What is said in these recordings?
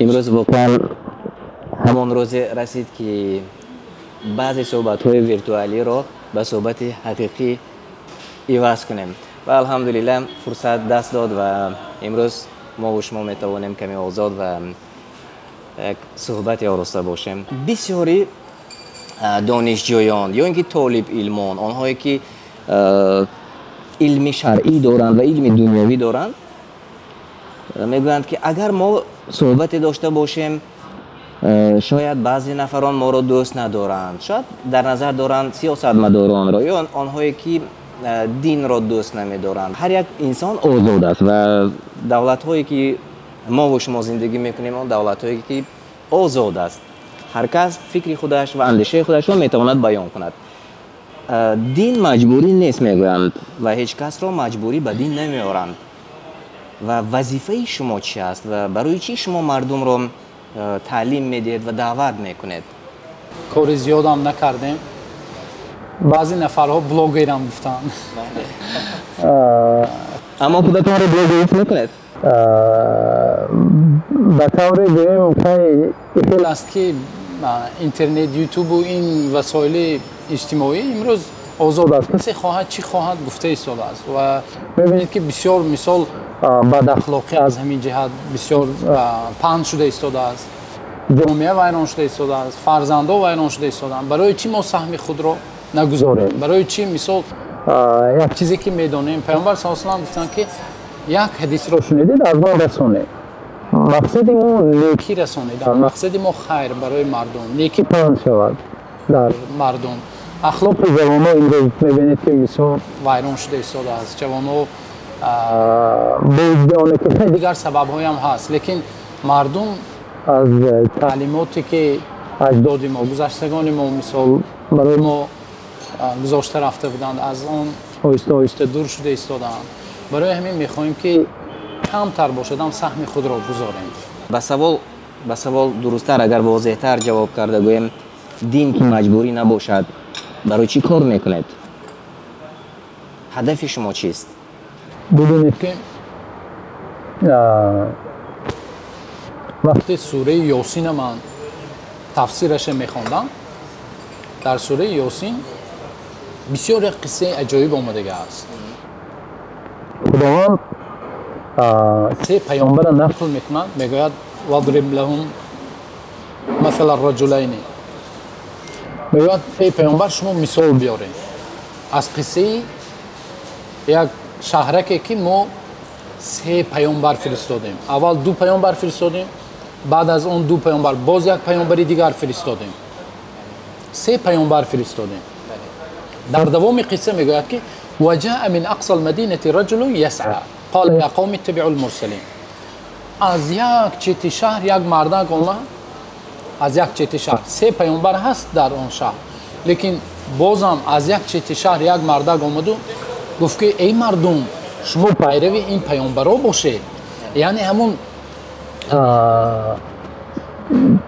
Имрӯз воқеан ҳамон рӯзе расид, ки баъзе суҳбатҳои виртуалиро ба суҳбати ҳақиқӣ иваз кунем ва, алҳамдулиллаҳ, фурсат даст дод ва имрӯз мо шумо метавонем каме озод ва як суҳбате ороста бошем. Бисёри донишҷӯён ё ин ки толибилмон, онҳое ки илми шаръӣ доранд ва илми дунявӣ доранд, мегӯянд, ки агар мо суҳбате дошта бошем, шояд баъзе нафарон моро дӯст надоранд, шояд дар назар доранд сиёсатмадоронро ё онҳое ки динро дӯст намедоранд. Ҳар як инсон озод аст ва давлатҳое ки мову шумо зиндагӣ мекунем, он давлатҳое ки озод аст, ҳар кас фикри худаш ва андешаи худашро метавонад баён кунад. Дин маҷбурӣ нест, мегӯянд, ва ҳеҷ касро маҷбурӣ ба дин намеоранд. Ва вазифаи шумо чи аст ва барои чӣ шумо мардумро таълим медиҳед ва даъват мекунед? Кори зиёдам накардем. Баъзе нафарҳо блогерам гуфтанд. Аммо худатонро блогер ҳис мекунед? Ба тавре гӯем, хел аст, ки интернет, ютубу ин васоили иҷтимоӣ имрӯз озод аст, касе хоҳад, чӣ хоҳад, гуфта истодааст ва мебинед, ки бисёр, мисол, бадахлоқӣ аз ҳамин ҷиҳат бисёр паҳн шуда истодааст, ҷомеа вайрон шуда истодааст, фарзандо вайрон шуда истодаанд. Барои чӣ мо саҳми худро нагузорем? Барои чӣ, мисол, як чизе ки медонем, Паёмбар с салам гуфтанд, ки як ҳадисро шунидед, аз мо расонед. Мақсади мо некӣ расонидан, мақсади мо хайр барои мардум, некӣ паҳн шавад дар мардум. Ахлоқи ҷавонҳо имрӯз мебинед, ки мисол вайрон шуда истодааст. Ҷавонҳо бо ки дигар сабабҳоям ҳаст, лекин мардум аз таълимоте ки аҷдоди мо, гузаштагони мо, мисол, барои мо гузошта рафта буданд, аз он оҳиста оҳиста дур шуда истодаанд. Барои ҳамин мехоҳем, ки камтар бошадам, саҳми худро гузорем. Ба савол дурусттар, агар возеҳтар ҷавоб карда гӯем, дин ки маҷбурӣ набошад, барои чӣ кор мекунед? Ҳадафи шумо чист? Бубинед, ки вақте сураи Ёсина ман тафсираша мехондам, дар сураи Ёсин бисёр як қиссаи аҷоиб омадага аст. Худованд се паёмбара нақл мекунад, мегӯяд: واضرب لهم مثل الرجلين. Мегӯяд: эй паёмбар, шумо мисол биёред аз қиссаи як шаҳраке, ки мо се паёмбар фиристодем. Аввал ду паёмбар фиристодем, баъд аз он ду паёмбар боз як паёмбари дигар фиристодем, се паёмбар фиристодем. Дар давоми қисса мегӯяд, ки وجاء من أقصى المدينة رجل يسعى قال يا قوم اتبعوا المرسلين. Аз як чети шаҳр як мардак омад. Аз як чети шаҳр, се паёмбар ҳаст дар он шаҳр, лекин бозам аз як чети шаҳр як мардак омаду гуфт, ки эй мардум, шумо пайрави ин паёмбаро бошед. Яъне ҳамун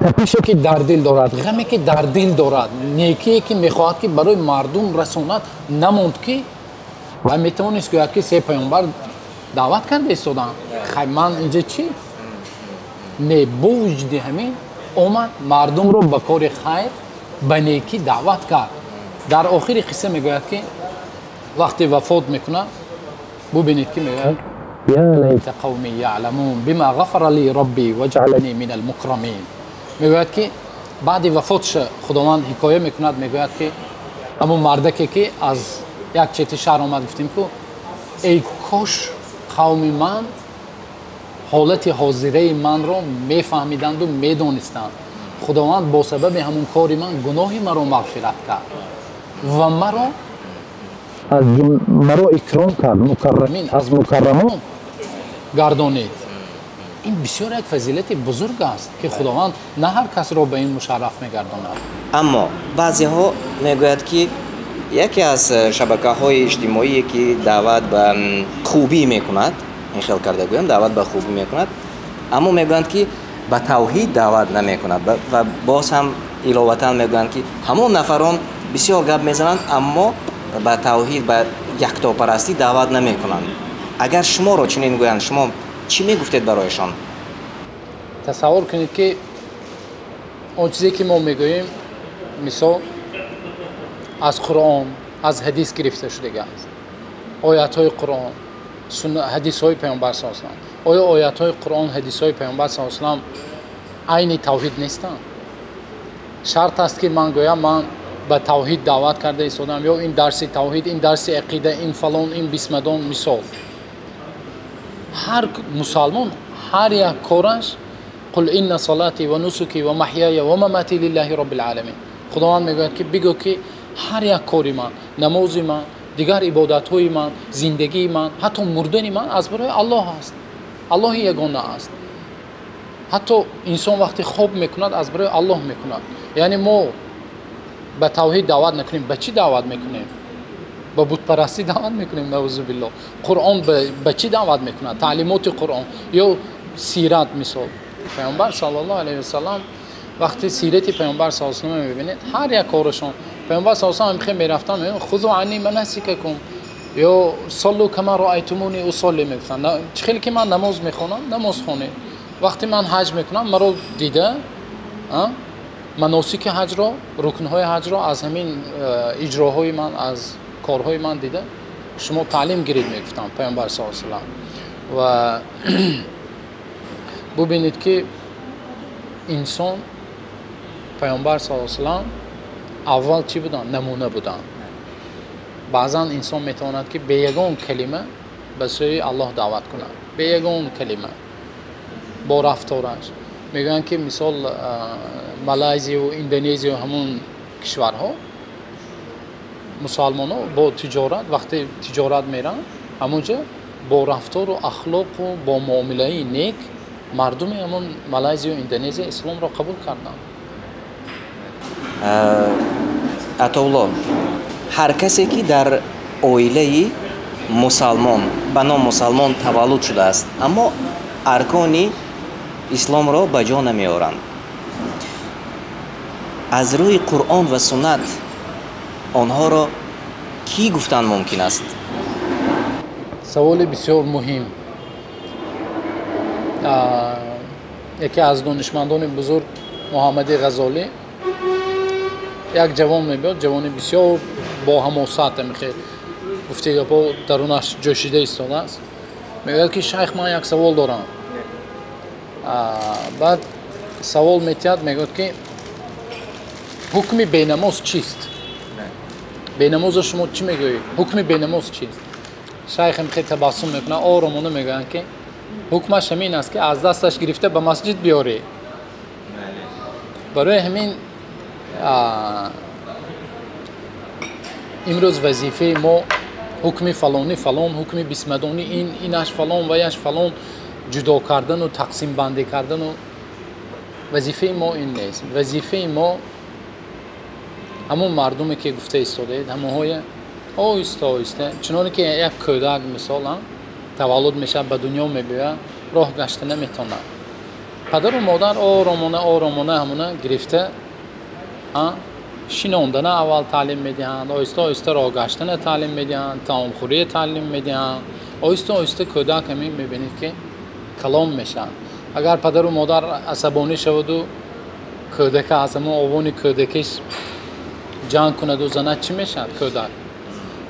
тапише, ки дар дил дорад, ғаме, ки дар дил дорад, некие, ки мехоҳад, ки барои мардум расонад, намонд, ки вай метавонист гӯяд, ки се паёмбар даъват карда истоданд, хай, ман инҷа чӣ? Не, бо вуҷуди ҳамин омад, мардумро ба кори хайр, ба некӣ даъват кард. Дар охири қисса мегӯяд, ки вақте вафот мекунад, бубинед, ки мегӯяд: يا ليت قومي يعلمون بما غفر لي ربي وجعلني من المكرمين. Мегӯяд, ки баъди вафотша Худованд ҳикоя мекунад, мегӯяд, ки ҳамон мардаке, ки аз як чети шаҳр омад, гуфтем ку, эй кош қавми ман ҳолати ҳозираи манро мефаҳмиданду медонистанд. Худованд бо сабаби ҳамон кори ман гуноҳи маро мағфират кард ва маро икром кард, мукаррамин, аз мукаррамон гардонид. Ин бисёр як фазилати бузург аст, ки Худованд на ҳар касро ба ин мушарраф мегардонад. Аммо баъзеҳо мегӯяд, ки яке аз шабакаҳои иҷтимоие, ки даъват ба хубӣ мекунад, ин хел карда гӯям, даъват ба хубӣ мекунад, аммо мегӯянд, ки ба тавҳид даъват намекунад. Ва боз ҳам иловатан мегӯянд, ки ҳамон нафарон бисёр гап мезананд, аммо ба тавҳид, ба яктопарастӣ даъват намекунанд. Агар шуморо чунин гӯянд, шумо чӣ мегуфтед барояшон? Тасаввур кунед, ки он чизе ки мо мегӯем, мисол, аз Қуръон, аз ҳадис гирифта шудага аст, оятҳои Қуръон, ҳадисҳои Паёмбар саллаллоҳу алайҳи васаллам. Оё оятҳои Қуръон, ҳадисҳои Паёмбар саллаллоҳу алайҳи васаллам айни тавҳид нестанд? Шарт аст, ки ман гӯям, ман ба тавҳид даъват карда истодам, ё ин дарси тавҳид, ин дарси ақида, ин фалон, ин бисмадон? Мисол, ҳар мусалмон ҳар як кораш: قل إن صلاتي ونسكي ومحياي ومماتي لله رب العالمين. Худованд мегӯяд, ки бигӯ, ки ҳар як кори ман, намози ман, дигар ибодатҳои ман, зиндагии ман, ҳатто мурдани ман аз барои Аллоҳ аст, Аллоҳи ягона аст. Ҳатто инсон вақте хоб мекунад, аз барои Аллоҳ мекунад. Яъне мо ба тавҳид даъват накунем, ба чӣ даъват мекунем? Ба бутпарастӣ даъват мекунем, наузу биллоҳ. Қуръон ба чӣ даъват мекунад? Таълимоти Қуръон ё сират, мисол, Паёмбар саллаллоҳу алайҳи васаллам. Вақте сирати Паёмбар саллаллоҳу алайҳи васаллам мебинед, ҳар як корашон, Паёмбар саллаллоҳу алайҳи васаллам мерафтанд, خذوا عني مناسككم ё صلوا كما رأيتموني أصلي мегуфтанд. Чӣ хеле ки ман намоз мехонам, намоз хонед. Вақте ман ҳаҷ мекунам, маро дида, маносики ҳаҷро, рукнҳои ҳаҷро аз ҳамин иҷроҳои ман, аз корҳои ман дида, шумо таълим гиред, мегуфтанд Паёмбар саллаллоҳу алайҳи васаллам. Ва бубинед, ки инсон, Паёмбар саллаллоҳу алайҳи васаллам аввал чӣ буданд? Намуна буданд. Баъзан инсон метавонад, ки бе ягон калима ба сӯи Аллоҳ даъват кунад, бе ягон калима, бо рафтораш. Мегӯянд, ки мисол, Малайзию Индонезию ҳамон кишварҳо мусалмонҳо бо тиҷорат, вақте тиҷорат мераванд ҳамонҷа, бо рафтору ахлоқу бо муомилаи нек мардуми ҳамон Малайзию Индонезия исломро қабул карданд. Атоулло, ҳар касе ки дар оилаи мусалмон, ба ном мусалмон таваллуд шудааст, аммо аркони исломро ба ҷо намеоранд, аз рӯи Қуръон ва суннат онҳоро кӣ гуфтан мумкин аст? Саволи бисёр муҳим. Яке аз донишмандони бузург, Муҳаммади Ғазолӣ, як ҷавон мебиёд, ҷавони бисёр бо ҳамосат, амихе гуфти гапо дарунаш ҷӯшида истодааст. Мегӯяд, ки шайх, ман як савол дорам. Баъд савол метиҳад, мегӯяд, ки ҳукми бенамоз чист? Бенамоза шумо чӣ мегӯед? Ҳукми бенамоз чист? Шайх амихе табассум мекунад, оромона мегӯянд, ки ҳукмаш ҳамин аст, ки аз дасташ гирифта ба масҷид биёрӣ. Барои ҳамин имрӯз вазифаи мо ҳукми фалони фалон, ҳукми бисмадонӣ ин, инаш фалон, ваяш фалон ҷудо кардану тақсимбандӣ кардану вазифаи мо ин нест. Вазифаи мо ҳамон мардуме ки гуфта истодаед, ҳамонҳое оҳиста оҳиста, чуноне ки як кӯдак, мисол, таваллуд мешавад, ба дунё мебиёяд, роҳ гашта наметавонад, падару модар оромона оромона ҳамона гирифта шинондана аввал таълим медиҳанд, оҳиста оҳиста роҳ гаштана таълим медиҳанд, таомхӯрия таълим медиҳанд. Оҳиста оҳиста кӯдак ҳамин мебинед, ки калом мешавад. Агар падару модар асабонӣ шаваду кӯдака аз ҳамон овони кӯдакиш ҷанг кунаду занад, чӣ мешавад кӯдак?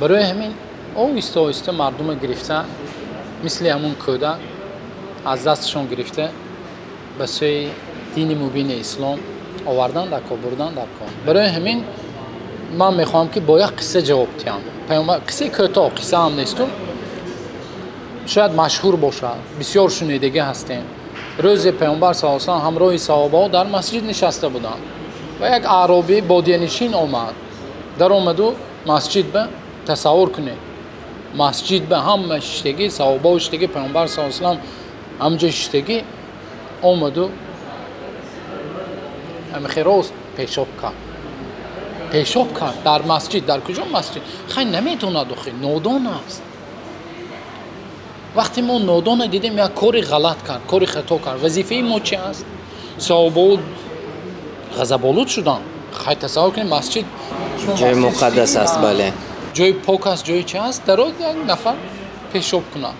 Барои ҳамин оҳиста оҳиста мардума гирифта, мисли ҳамон кӯдак аз дасташон гирифта, ба сӯи дини мубини ислом овардан дар кор, бурдан дар кор. Барои ҳамин ман мехоҳам, ки бо як қисса ҷавоб диҳам. Қиссаи кӯтоҳ, қисса ҳам несту, шояд машҳур бошад, бисёр шунидагӣ ҳастем. Рӯзе Паёмбар саллаллоҳу алайҳи васаллам ҳамроҳи саҳобаҳо дар масҷид нишаста буданд ва як аъробӣ, бодиянишин омад, даромаду масҷид ба, тасаввур кунед, масҷид ба ҳама шиштагӣ, саҳобаҳо шиштагӣ, Паёмбар саллаллоҳу алайҳи васаллам ҳамҷо шиштагӣ, омаду ҳамихе рост пешоб кард, пешоб кард дар масҷид. Дар куҷо масҷид? Хай, наметавонад, охи нодон аст. Вақте мо нодона дидем, як кори ғалат кард, кори хато кард, вазифаи мо чи аст? Саҳобао ғазаболуд шуданд. Хай, тасаввур кунед, масҷид ҷои муқаддас аст, бале. Ҷои пок аст, ҷои чи аст, дарод як нафар пешоб кунад.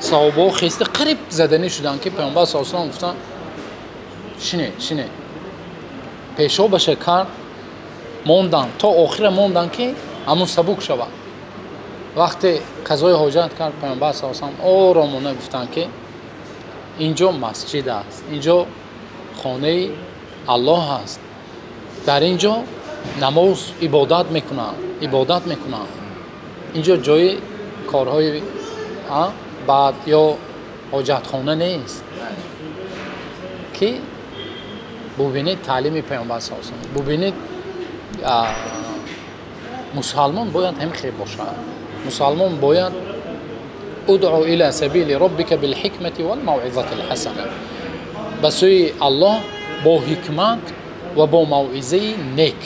Саҳобаҳо хеста қариб заданӣ шуданд, ки Паёмбар саллаллоҳу алайҳи васаллам гуфтанд: шинед, шинед. Пешобаша кард, монданд то охира, монданд, ки ҳамун сабук шавад. Вақте қазои ҳоҷат кард, Паёмбар саллаллоҳу алайҳи васаллам оромона гуфтанд, ки инҷо масҷид аст, инҷо хонаи Аллоҳ аст, дар инҷо намоз ибодат мекунанд, ибодат мекунанд, инҷо ҷои корҳои бад ё ҳоҷатхона нест. Ки бубинед таълими Паёмбар саллаллоҳу алайҳи васаллам, бубинед, мусалмон бояд ҳам хел бошад. Мусалмон бояд ادع إلى سبيل ربك بالحكمة والموعظة الحسنة, ба сӯи Аллоҳ бо ҳикмат ва бо мавъизаи нек.